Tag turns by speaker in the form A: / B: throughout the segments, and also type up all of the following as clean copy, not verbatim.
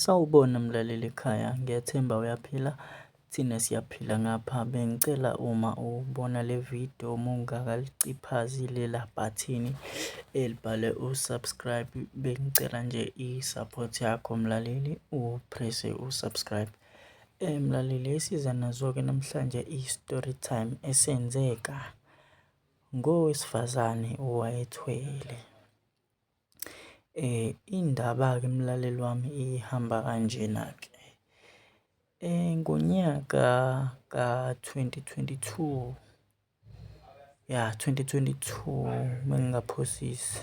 A: Sawubona mlaleli ekhaya, ngiyathemba uyaphila. Thina siyaphila ngapha. Bengicela uma ubona le video uma ungakaliciphazi lela bhathini elibhalwe u-subscribe, bengicela nje i-support yakho mlaleli, u-press-e u-subscribe. Mlaleli, esiza nazo-ke namhlanje i-story time esenzeka ngowesifazane owayethwele. Indaba-ke mlaleli wami ihamba kanjena-ke. Ngonyaka ka-2022, ya 2022 mengingaphosisi,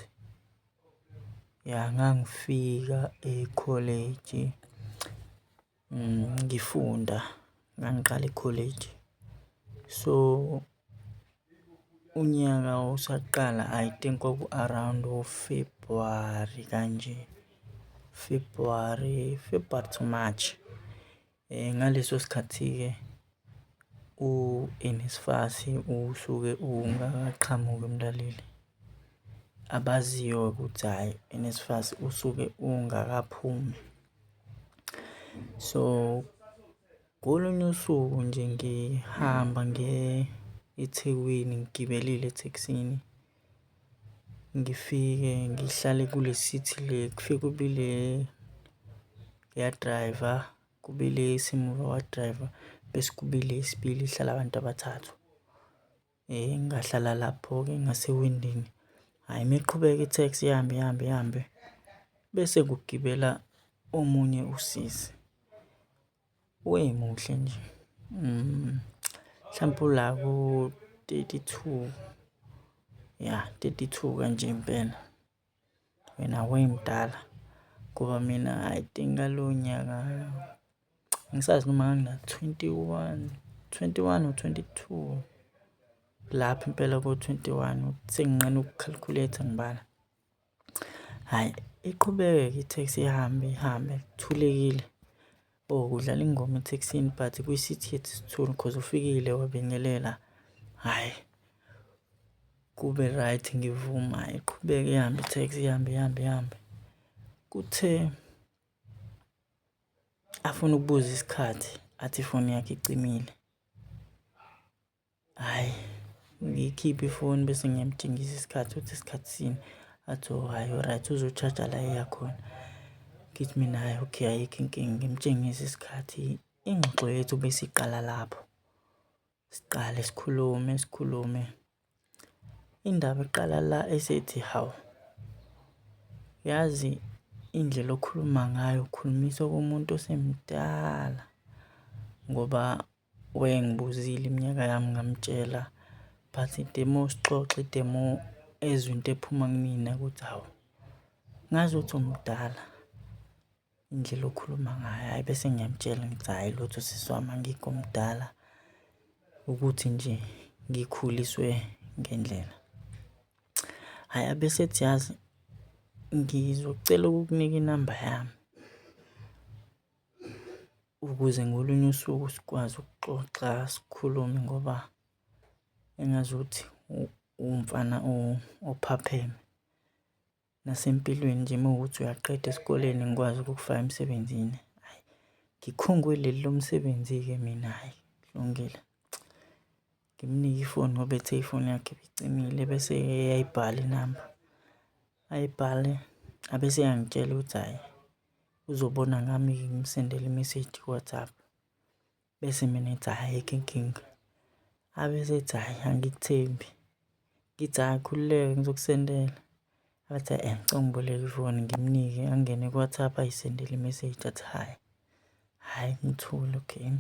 A: ya ngangifika ekholeji ngifunda, ngangiqala ikholeji. So, unyaka usaqala I think kwaku-around o-February kanje, February, February to March. Ngaleso sikhathi-ke u-N_S_F_A_S usuke ungakaqhamuki mlaleli. Abaziyo-ke ukuthi hhayi u-N_S_F_A_S usuke ungakaphumi. So, ngolunye usuku nje ngihamba ngiye eThekwini ngigibelile ethekisini, ngifike ngihlale kule seat le, kufike kube ile ya-driver, kube le esemuva kwa-driver, bese kuba ile yesibili ihlala abantu abathathu. Ngahlala lapho-ke ngasewindini. Hhayi, uma iqhubeka itheksi ihambe ihambe ihambe, bese kugibela omunye usisi. Wayemuhle nje, mhlampe ula ko-32, ya 32 kanje impela. Yena wayemdala ngoba mina I think ngalowo nyaka angisazi noma ngangina-21, 21 or 22, lapho impela ko-21, senginqena uku-calculate-a ngibala. Hhayi, iqhubeke-ke itheksi ihambe ihambe kuthulekile. Oh, kudlala ingoma ethekisini but kwi-seat yethu sithule cause ufikile wabingelela, hhayi kube right ngivuma, iqhubeke ihambe itheksi ihambe ihambe ihambe. Kuthe afuna ukubuza isikhathi athi ifoni yakhe icimile. Hhayi, ngiyikhiphe ifoni bese ngiyamtshengisa isikhathi ukuthi isikhathi sini. Athi oh hhayi alright uzo-charge-a la eya khona. Ngithi mina hhayi okay ayikho inkinga, ngimtshengise isikhathi. Ingxoxo yethu bese iqala lapho. Siqale sikhulume sikhulume. Indaba iqala la esethi hawu, yazi indlela okhuluma ngayo ukhulumisa okomuntu osemdala ngoba wayengibuzile iminyaka yami ngamtshela but the more sixoxa, the more ezwa into ephuma kumina ukuthi hawu, ngazuthi umdala indlela okhuluma ngayo. Hhayi bese ngiyamtshela ngithi hhayi lutho sisi wami angikho mdala, ukuthi nje ngikhuliswe ngendlela. Hhayi abese ethi yazi ngizocela ukukunika inamba yami. Ukuze ngolunye usuku sikwazi ukuxoxa sikhulume ngoba engazuthi uwumfana ophapheme. Nasempilweni nje uma kuwukuthi uyaqeda esikoleni ngikwazi ukukufaka emsebenzini. Hhayi, ngikhungwe leli lomsebenzi-ke mina hhayi kulungile. Ngimnike ifoni ngoba ethe ifoni yakhe ibicimile bese eyayibhala inamba. Ayibhale abese eyangitshela ukuthi hhayi uzobona ngami-ke ngimsendele imeseji ku-WhatsApp. Bese mina ngithi hhayi ayikho inkinga. Abe esethi hhayi angikuthembi. Ngithi hhayi khululeka ngizokusendela. Athi ngicela ungiboleke ifoni ngimnike angene ku-WhatsApp ayisendele imeseji athi hhayi. Hhayi ngithule okay.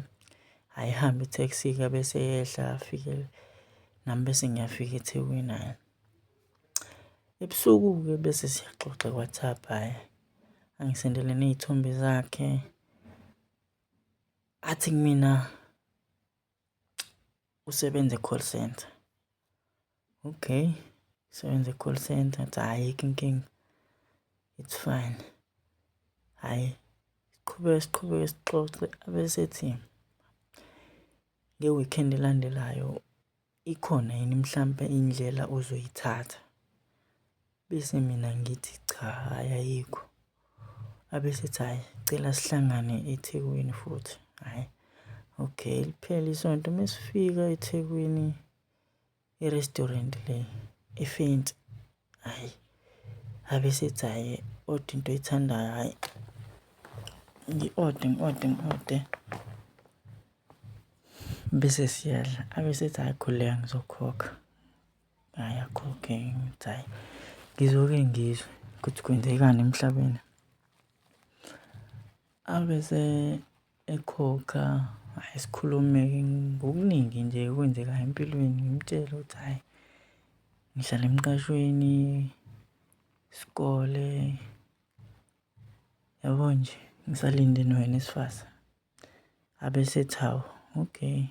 A: Hhayi ihambe itheksi-ke abese eyehla afike nami bese ngiyafika eThekwini hhayi. Ebusuku-ke bese siyaxoxa ku-WhatsApp hhayi. Angisendele ney'thombe zakhe. Athi kumina usebenza e-call centre. Okay, usebenza e-call centre, ngathi hhayi ayikho inkinga, it's fine. Hhayi, siqhubeke siqhubeke sixoxe abesethi nge-weekend elandelayo ikhona yini mhlampe indlela ozoyithatha? Bese mina ngithi cha, hhayi ayikho. Abesethi hhayi, cela sihlangane eThekwini futhi. Hhayi, okay, liphele isonto mesifika eThekwini i-restaurant le e-fancy, hhayi, abesethi hhayi oda into oyithandayo, hhayi, ngi-ode ngi-ode ngi-ode bese siyadla. Abesethi hhayi khululeka ngizokhokha. Hhayi akhokhe-ke ngithi hhayi, ngizoke ngizwe ukuthi kwenzekani emhlabeni. Abese ekhokha, hhayi sikhulume-ke ngokuningi nje okwenzekayo empilweni, ngimtshele ukuthi hhayi ngihlala emqashweni, isikole, yabo nje ngisalinde no-N_S_F_A_S. Abesethi hawu okay,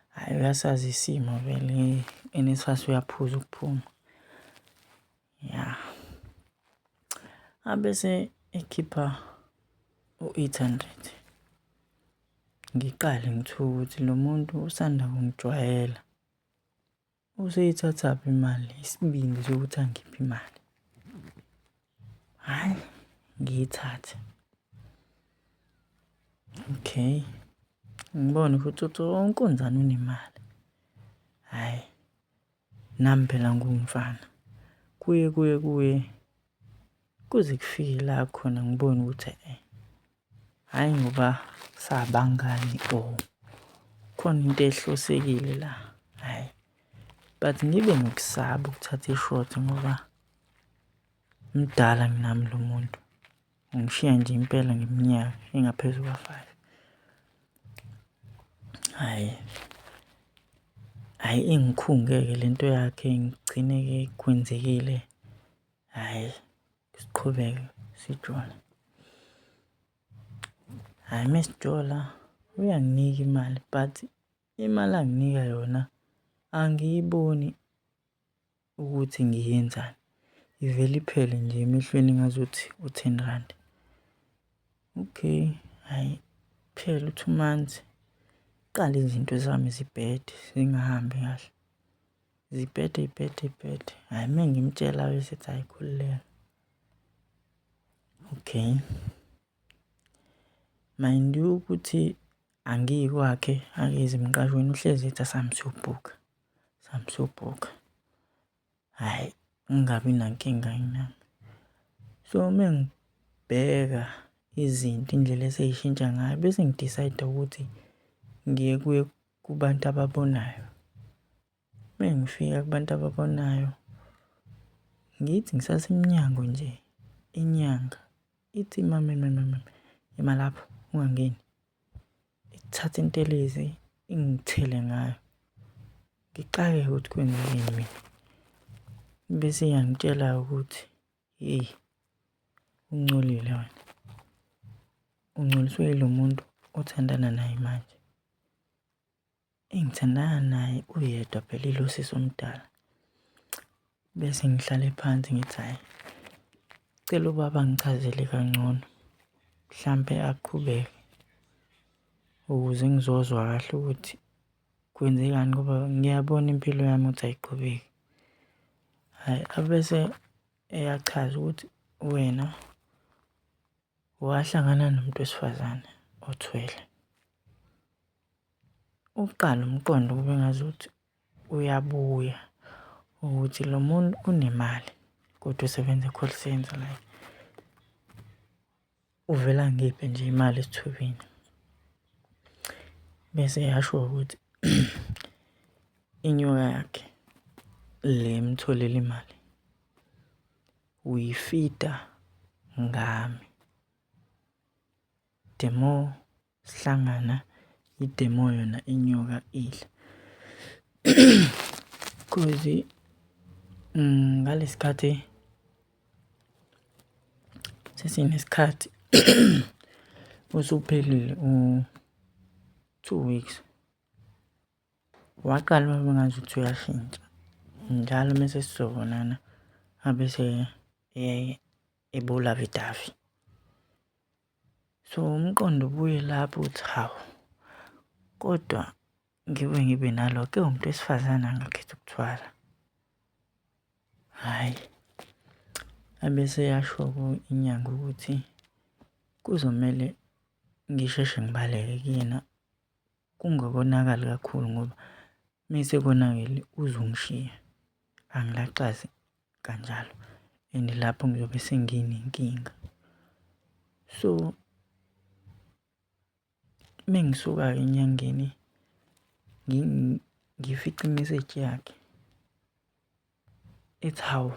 A: hhayi uyasazi isimo vele i-N_S_F_A_S uyaphuza ukuphuma, ya. Abese ekhipha u-800. Ngiqale ngithuke ukuthi lo muntu usanda kungijwayela, useyithathaphi imali, isibindi sokuthi angiphe imali. Hhayi, ngiyithathe. Okay, ngibone futhi ukuthi unkunzane unemali. Hhayi, nami phela ngiwumfana, kuye kuye kuye kuze kufike la khona ngibone ukuthi hhayi ngoba sabangani or khona into ehlosekile la, hhayi. But ngibe nokusaba ukuthatha i-shot ngoba mdala kunami lo muntu. Ungishiya nje impela ngeminyaka engaphezu kwa-five. Hhayi, hhayi ingikhunge-ke le nto yakhe ngigcine-ke kwenzekile, hhayi siqhubeke sijole. Hhayi mesijola uyanginika imali but imali anginika yona angiyiboni ukuthi ngiyenzani, ivele iphele nje emehlweni ngazuthi u-ten rand. Okay, hhayi kuphele u-two months, kuqale izinto zami zibhede zingahambi kahle. Zibhede y'bhede y'bhede, hhayi uma ngimtshela esethi hhayi khululeka. Okay, mind you ukuthi angiyi kwakhe, angezi emqashweni uhlezi ethi asambe siyobhukha, sihambe siyobhukha. Hhayi, ngingabi nankinga-ke nami. So, uma ngibheka izinto indlela esey'shintsha ngayo bese ngi-decide-a ukuthi ngiye kuye kubantu ababonayo. Uma ngifika kubantu ababonayo, ngithi ngisasemnyango nje, inyanga ithi ima ima ima ima, ima lapho ungangeni. Ithathe intelezi ingithele ngayo. Ngixakeke ukuthi kwenzekeni mina. Bese iyangitshela ukuthi hheyi ungcolile wena, ungcoliswe yilo muntu othandana naye manje. Engithandana naye uyedwa phela ilo sisi omdala. Bese ngihlale phansi ngithi hhayi, cela ubaba angichazele kangcono, mhlampe aqhubeke ukuze ngizozwa kahle ukuthi kwenzekani ngoba ngiyabona impilo yami ukuthi ayiqhubeki. Hhayi, abese eyachaza ukuthi wena wahlangana nomuntu wesifazane othwele. Uqale umqondo kube ngazuthi uyabuya ukuthi lo muntu unemali kodwa usebenza e-call centre like uvele angiphe nje imali esithubeni. Bese eyasho ukuthi inyoka yakhe le emtholele imali uyifida ngami. The more sihlangana i-the more yona inyoka idla. Cause ngalesi khathi sesinesikhathi usuphelile u-two weeks. Waqala waba ngazuthi uyashintsha njalo mese sizobonana abese eboLavidavi. So umqondo ubuye lapho ukuthi hawu, kodwa ngibuye ngibe nalokho ewumuntu wesifazane angakhetha ukuthwala. Hhayi, abese eyasho-ke inyanga ukuthi. Kuzomele ngisheshe ngibaleke kuyena kungakonakali kakhulu ngoba mese konakele uzongishiya angilaxaze kanjalo and lapho ngiyobe senginenkinga. So, mengisuka-ke enyangeni ngifice imeseji yakhe ethi, hawu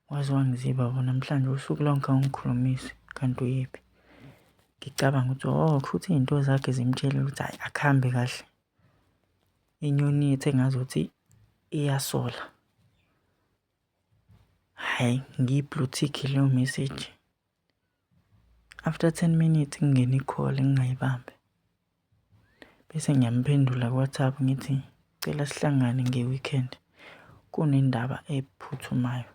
A: waze wangiziba bo namhlanje usuku lonke awungikhulumisi kanti uyephi? Ngicabanga ukuthi oh kushuthi iy'nto zakhe zimtshelile ukuthi hhayi akuhambi kahle. Inyoni yethu engazuthi iyasola. Hhayi ngiyi-blue tick leyo message. After 10 minutes kungene i-call ngingayibambi. Bese ngiyamphendula ku-WhatsApp ngithi, cela sihlangane nge-weekend kunendaba ephuthumayo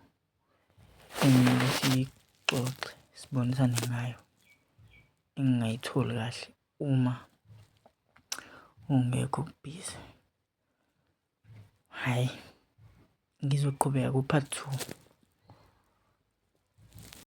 A: ekumele siyixoxe sibonisane ngayo engingayitholi kahle uma ungekho ubhizi. Hhayi, ngizoqhubeka ku-part two.